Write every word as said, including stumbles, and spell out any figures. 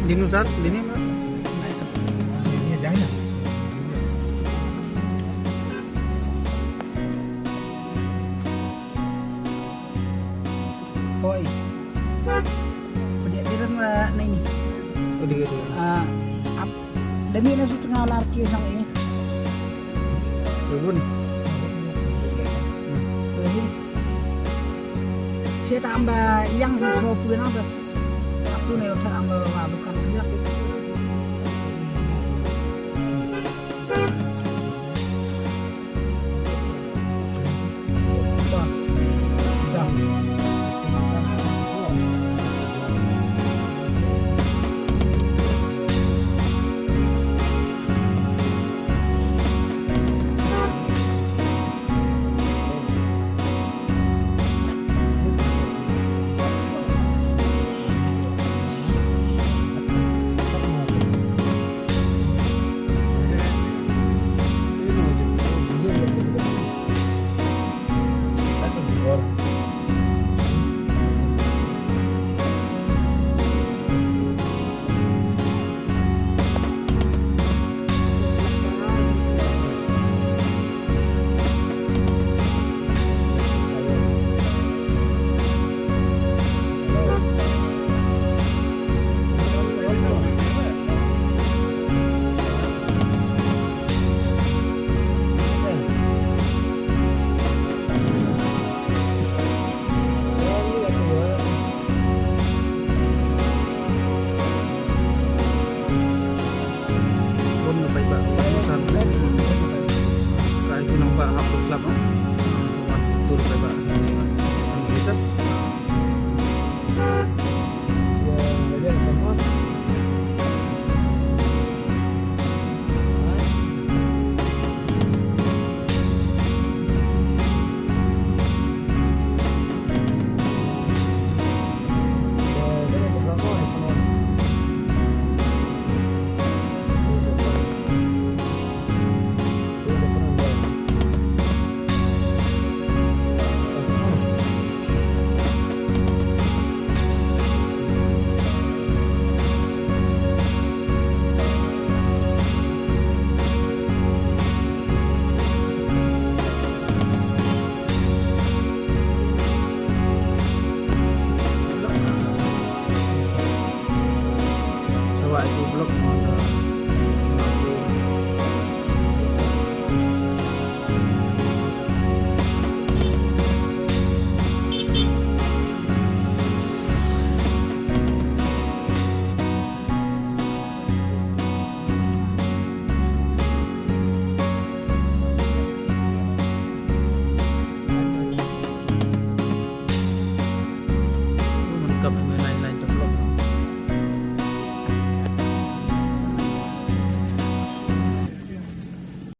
Dinu sir, dinu sir. Hoi. Pediak bilang, eh, na ini. Pediak bilang. Ah, ap, demi na sut ngal lar ki sang ini. Bun. Jadi, saya tak amba yang so pulang apa. Aku ne udah amba malukan dia.